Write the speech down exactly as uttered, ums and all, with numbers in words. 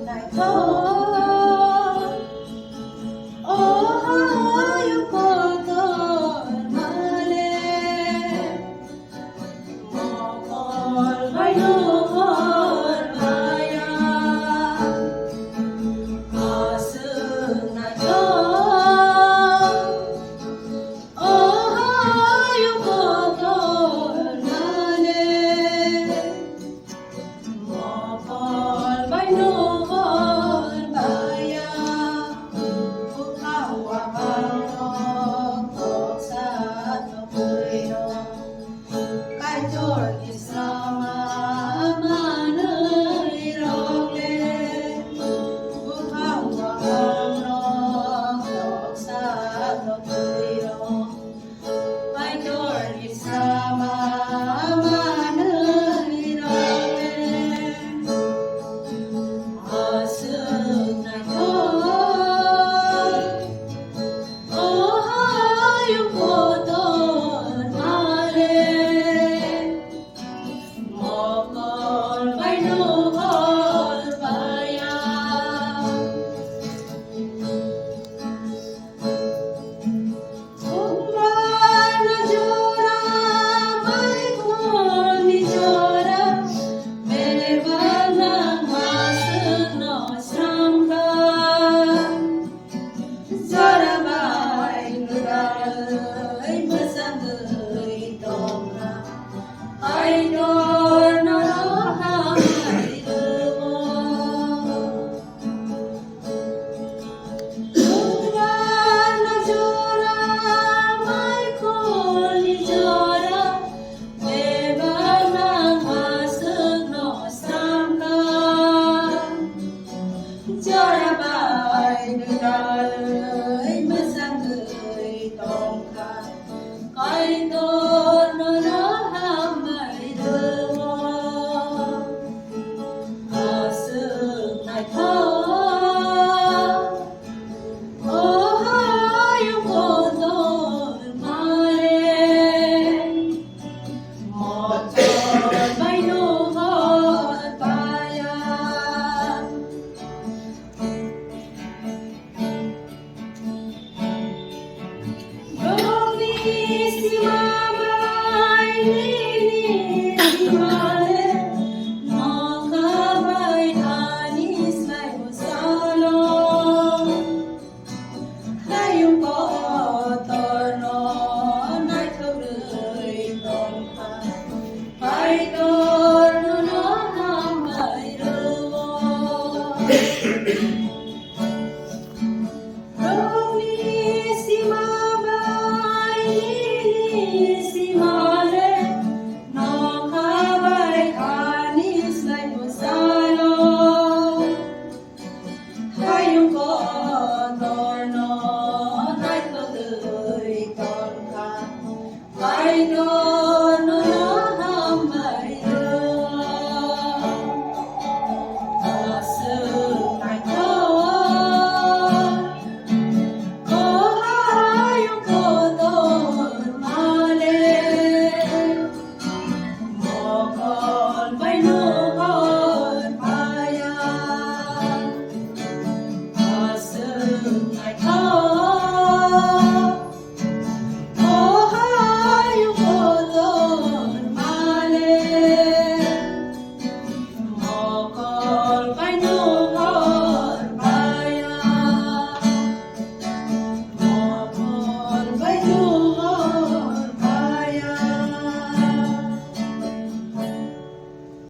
naithok, o hayung kotor male. Mokol bai nohor baya, aswk naithok, o hayung kotor male. Mokol bai nohor baya, bwkha wahangrok toksa tokwi rok. Kaitorni sama manwi rok le, bwkha wahangrok toksa tokwi rok. Kaitorni sama manwi rok le, aswk naithok, o hayung kotor male. Mokol bai no